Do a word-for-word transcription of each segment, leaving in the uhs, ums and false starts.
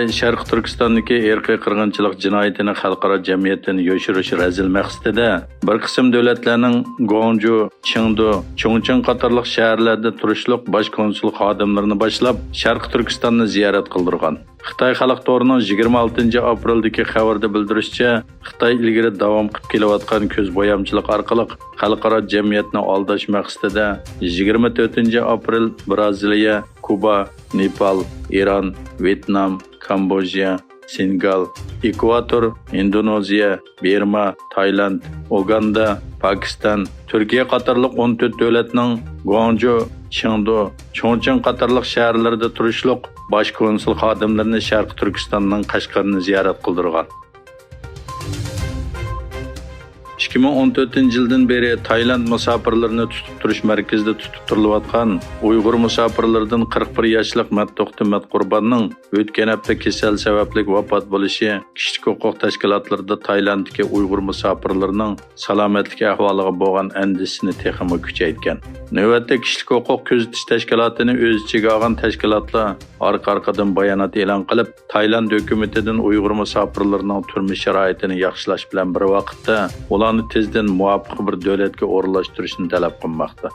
شەرقىي تۈركىستاندىكى ئىرقىي قىرغىنچىلىق جىنايىتىنى خەلقئارا جەمئىيەتتىن يوشۇرۇش رەزىل مەقسىتىدە، بىر قىسىم دۆلەتلەرنىڭ گۇاڭجۇ، چېڭدۇ، چۇڭچىڭ قاتارلىق شەھەرلەردە تۇرۇشلۇق باش كونسۇل خادىملىرىنى باشلاپ، شەرقىي تۈركىستاننى زىيارەت قىلدۇرغان. خىتاي خەلق تورىنىڭ يىگىرمە ئالتىنچى ئاپرېلدىكى خەۋىرىدە بىلدۈرۈشىچە، خىتاي ئىلگىرى داۋام قىلىپ كېلىۋاتقان كۆز بويامچىلىق ئارقىلىق خەلقئارا جەمئىيەتنى ئالداش مەقسىتىدە، يىگىرمە تۆتىنچى ئاپرېل بىرازىلىيە، كۇبا، نېپال، ئىران، ۋيېتنام، كامبودژا، سېنېگال، ئېكۋاتور، ئىندونېزىيە، بىرما، تايلاند، ئۇگاندا، پاكىستان، تۈركىيە قاتارلىق ئون تۆت دۆلەتنىڭ گۇاڭجۇ، چېڭدۇ، چۇڭچىڭ قاتارلىق شەھەرلىرىدە تۇرۇشلۇق باش كونسۇل خادىملىرىنى شەرقىي تۈركىستاننىڭ قەشقەرنى زىيارەت قىلدۇرغان. ئىككى مىڭ ئون تۆتىنچى يىلدىن بېرى تايلاند مۇساپىرلىرىنى تۇتۇپ تۇرۇش مەركىزىدە تۇتۇپ تۇرۇلۇۋاتقان ئۇيغۇر مۇساپىرلىرىدىن قىرىق بىر ياشلىق مەتتوختى مەتقۇرباننىڭ ئۆتكەن ھەپتە كېسەل سەۋەبلىك ۋاپات بولۇشى كىشىلىك ھوقۇق تەشكىلاتلىرىدا تايلاندتىكى ئۇيغۇر مۇساپىرلىرىنىڭ سالامەتلىك ئەھۋالىغا بولغان ئەندىشىسىنى تېخىمۇ كۈچەيتكەن. نۆۋەتتە كىشىلىك ھوقۇق كۆزىتىش تەشكىلاتىنى ئۆز ئىچىگە ئالغان تەشكىلاتلار ئارقا-ئارقىدىن بايانات ئېلان قىلىپ، تايلاند ھۆكۈمىتىدىن ئۇيغۇر مۇساپىرلىرىنىڭ تۇرمۇش شارائىتىنى ياخشىلاش بىلەن بىر ۋاقىتتا، ئۇلارنى تېزدىن مۇۋاپىق بىر دۆلەتكە ئورۇنلاشتۇرۇشنى تەلەپ قىلماقتا.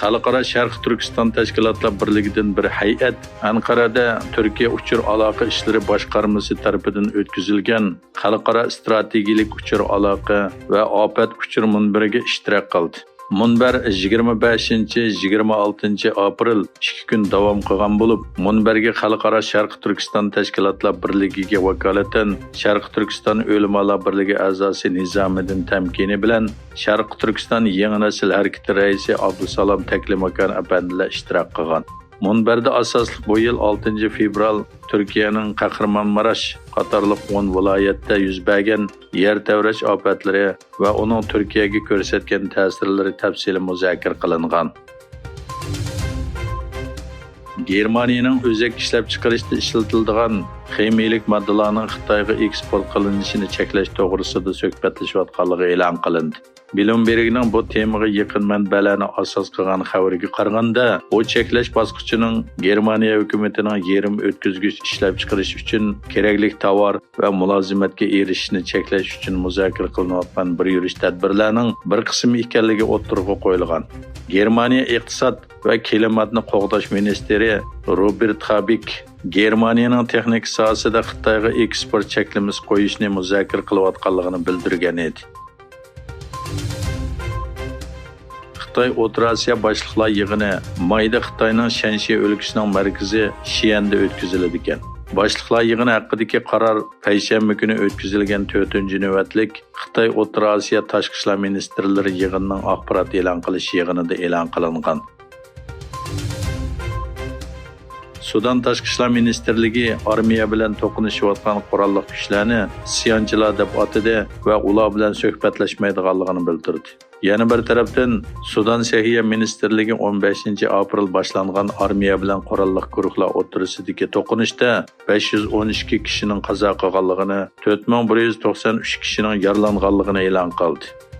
خەلقئارا شەرقىي تۈركىستان تەشكىلاتلار بىرلىكىدىن بىر ھەيئەت ئەنقەرەدە تۈركىيە ئۇچۇر ئالاقە ئىشلىرى باشقارمىسى تەرىپىدىن ئۆتكۈزۈلگەن خەلقئارا ئىستراتېگىيىلىك ئۇچۇر ئالاقە ۋە ئاپەت ئۇچۇر مۇنبىرىگە ئىشتىراك قىلدى. مۇنبەر يىگىرمە بەشىنچى، يىگىرمە ئالتىنچى ئاپرېل ئىككى كۈن داۋام قىلغان بولۇپ، مۇنبەرگە خەلقئارا شەرقىي تۈركىستان تەشكىلاتلار بىرلىكىگە ۋاكالىتەن شەرقىي تۈركىستان ئۆلىمالار بىرلىكى ئەزاسى نىزامىدىن تەمكىنى بىلەن شەرقىي تۈركىستان يېڭى نەسىل ھەرىكىتى رەئىسى ئابدۇسالام تەكلىماكان ئەپەندىلەر ئىشتىراك قىلغان. مۇنبەردە ئاساسلىق بۇ يىل ئالتىنچى فېۋرال تۈركىيەنىڭ قەھرىمانماراش قاتارلىق ئون ۋىلايەتتە يۈز بەرگەن يەر تەۋرەش ئاپەتلىرى ۋە ئۇنىڭ تۈركىيەگە كۆرسەتكەن تەسىرلىرى تەپسىلىي مۇزاكىرە قىلىنغان. گېرمانىيەنىڭ ئۆزەك ئىشلەپچىقىرىشتا ئىشلىتىلىدىغان خىمىيىلىك ماددىلارنىڭ خىتايغا ئېكسپورت قىلىنىشىنى چەكلەش توغرىسىدا سۆھبەتلىشىۋاتقانلىقى ئېلان قىلىندى. بلومبېرگنىڭ بۇ تېمىغا يېقىن مەنبەلەرنى ئاساس قىلغان خەۋىرىگە قارىغاندا، بۇ چەكلەش باسقۇچىنىڭ گېرمانىيە ھۆكۈمىتىنىڭ يېرىم ئۆتكۈزگۈچ ئىشلەپچىقىرىش ئۈچۈن كېرەكلىك تاۋار ۋە مۇلازىمەتكە ئېرىشىشنى چەكلەش ئۈچۈن مۇزاكىرە قىلىنىۋاتقان بىر يۈرۈش تەدبىرلەرنىڭ بىر قىسمى ئىكەنلىكى ئوتتۇرىغا قويۇلغان. گېرمانىيە ئىقتىساد ۋە كىلىماتنى قوغداش مىنىستىرى روبېرت خابىك گېرمانىيەنىڭ تېخنىكا ساھەسىدە خىتايغا ئېكسپورت چەكلىمىسى قويۇشنى مۇزاكىرە قىلىۋاتقانلىقىنى بىلدۈرگەن ئىدى. خىتاي ئوتتۇرا ئاسىيا باشلىقلار يىغىنى مايدا خىتاينىڭ شەنشى ئۆلكىسىنىڭ مەركىزى شيەندە ئۆتكۈزۈلىدىكەن. باشلىقلار يىغىنى ھەققىدىكى قارار پەيشەنبە كۈنى ئۆتكۈزۈلگەن تۆتىنچى نۆۋەتلىك خىتاي ئوتتۇرا ئاسىيا تاشقى ئىشلار مىنىستىرلىرى يىغىنىنىڭ ئاخبارات ئېلان قىلىش يىغىنىدا ئېلان قىلىنغان. سۇدان تاشقى ئىشلار مىنىستىرلىكى ئارمىيە بىلەن توقۇنۇشۇۋاتقان قوراللىق كۈچلەرنى ئىسيانچىلار دەپ ئاتىدى ۋە ئۇلار بىلەن سۆھبەتلەشمەيدىغانلىقىنى بىلدۈردى. يەنە بىر تەرەپتىن، سۇدان سەھىيە مىنىستىرلىكى ئون بەشىنچى ئاپرېل باشلانغان ئارمىيە بىلەن قوراللىق گۇرۇھلار ئوتتۇرىسىدىكى توقۇنۇشتا بەش يۈز ئون ئىككى كىشىنىڭ قازا قىلغانلىقىنى، تۆت مىڭ بىر يۈز توقسان ئۈچ كىشىنىڭ يارىلانغانلىقىنى ئېلان قىلدى.